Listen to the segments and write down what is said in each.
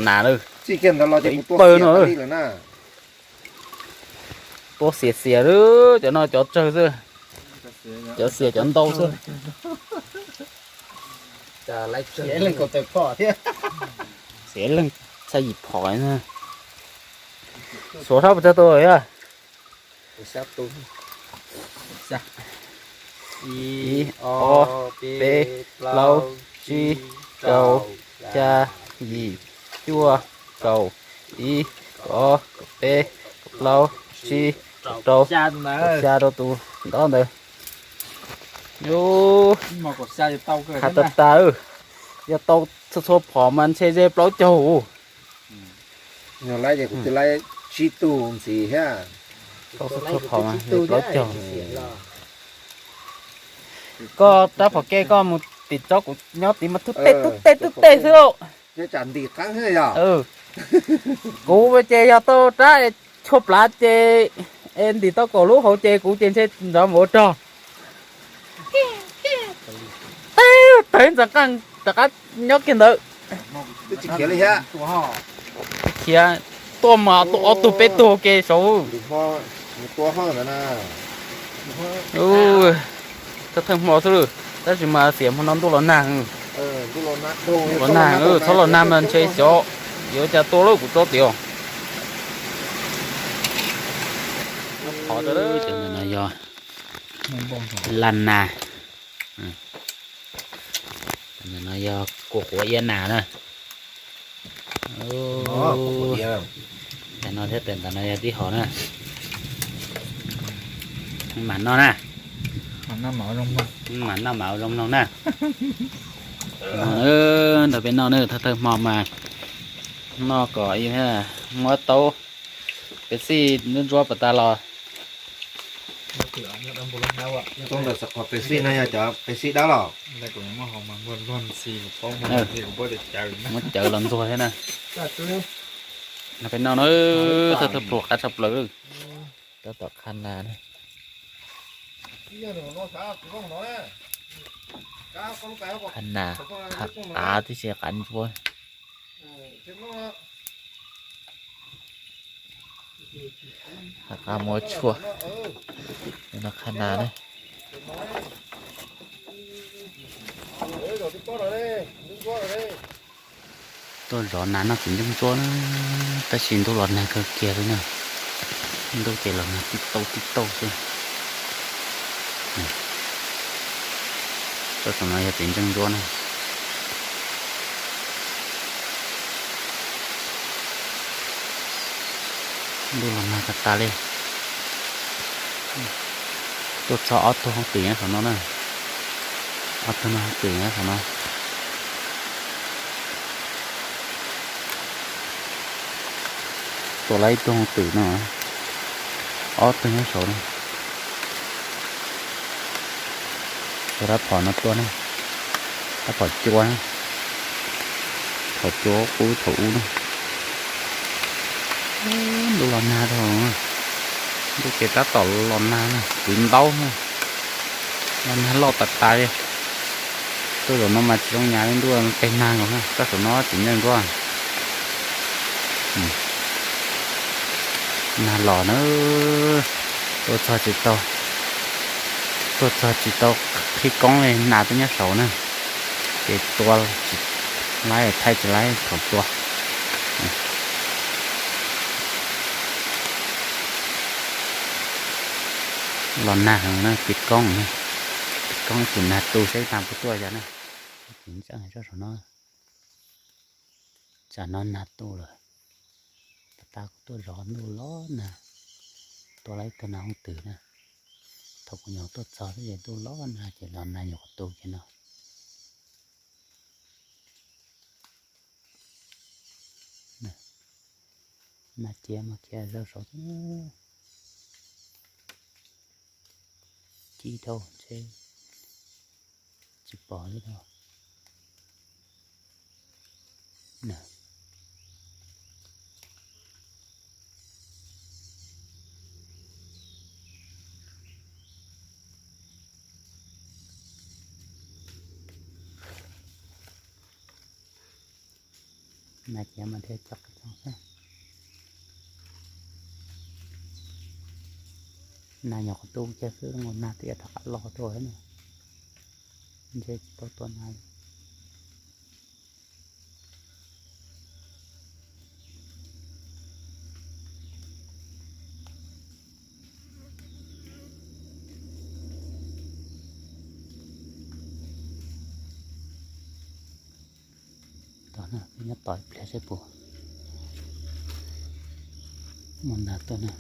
Nas lawm, ib pawg no. Tua xiav xiav lawm, cov no cov tsawg xwb, cov xiav cov ntau xwb. Xiav leeg txhaj yim phom. Xuas rab puas tsawg tus yog? Ib, ob, peb, plaub, tsib, rau, xya, yim, cuaj, kaum ib, kaum ob, kaum peb, kaum plaub, tsib, rau, kaum xya rau tus ntaub ntawd. Yus, ha tas tas, yog tau txhua txhua phom mas ntshe ze plaub caug. Yog laib ces kuv twb laib tsib tug ntxiv thiab. Tau txhua txhua phom mas ze plaub caug. Koj rab phom ke koj mus tim tsob kuv nyob tid mas tub tej tub tej tub tej xwb. Nyob tsam ntim qeeb thiab yog. Kuv ces yog tau rab chua plav ces es ntim tau kaum lub hauv ces kuv ces ntshe nrov mus ua rog. Tawg ntxeev qeej rov qab nyob kiag ntawd. Twb tsis khiav li thiab. Khiav tuaj mas tuaj ob tug peb tug ke saud. Thawj thawj hmo xwb, tab sis mas xiam hmo no ntuj los nag. Los nag, txhob los nag mas ntshe xyov yuav cas tua lawm kuv tsob tid os. Qhov no yog laj nas. Ntawm no yog kua quav iab nas na. Ntawm no thiab, ntawm no yog tib hom na. Mam noj na. Mam noj mam ua zoo mloog na. Nrog peb noj na, thawj thawj hmo mas noj kom muab taub pes xij ntsuab ntsuab pas tas los. Qhov pes xij no yog cov pes xij dawb los? Muab cawv los ntxuag thiab na. Peb noj na, thawj thawj pluag qab tshaj plaws. Tab tom qha nas na. Qha nas, qha qav tib si qav ntsuab. Qha qav muab tshuaj. No qha nas na. Tuaj zov nas noj txiv ntseej ntsuab na, tab sis ntuj los nag kawg kiag li na. Ntuj ces los nag tib tauj tib tauj xwb. Tuaj saum no yog txiv ntseej ntsuab na. Ntuj los nag tas tas li. Tuaj txog ob tug hoob twm nyob saum no na. Ob tug no hoob twm nyob saum no. Tua lawm ib tug hoob twm no, ob tug nyob saud na. Tua rab phom no tuaj na, rab phom cua na, phom cua qub thaum ub na. Ntuj los nag dhau, ntuj ces tab tom los nag na, kwv ntaub na, los nag loj tas tas li. Tuaj zaum no mas tsis zoo nyav li, ntuj teg nag nkaus na, tab saum no txiv ntseej ntsuab. Nag los na, tuaj txog tsis tau, tuaj txog tsis tau qhib koob li, nas twb nyob saud na, ces tua tsis laib, thaij tsis laib thaum tua. Los nag heev na, pib koob, pib koob ces nag tu seb nag puas tuaj yog na. Txiv ntseej tso saum no, tsam no nag tu lawm. Pas tas kuv tuaj zov ntuj los nag, tua lawm ib tug nas hooj twm na. Thaum kuv nyuam tuaj txog xwb ces ntuj los nag ces los nag nyuam qhuav tu kiag no. Nas ciav mas khiav zaum saud thiab. Ci dhau ntshe tsis pom li dhau. Nas ces mas thiaj coj qhov rooj xwb. Nas nyuam qhuav tu kiag xwb, nag twb rov qab los tuaj ne. Ntshe tsis tau tua nas. Tod, nyob tod ib pliag seb puas muaj nas tuaj na.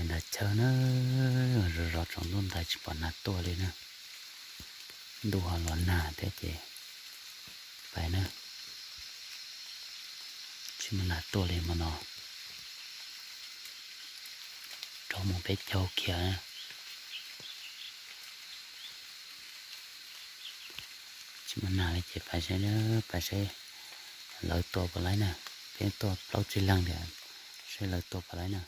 Nram chaw na, zov zov tsaus ntuj ntais tsis pom nas tuaj li na. Ntuj ho los nag thiab ces pais na, tsis muaj nas tuaj li hmo no. Rov mus peb caug kiag na. Tsis muaj nas li ces pais saib, pais saib lawv tua puas laib na. Peb tuaj plaub tsib leeg thiab, saib lawv tua puas laib na.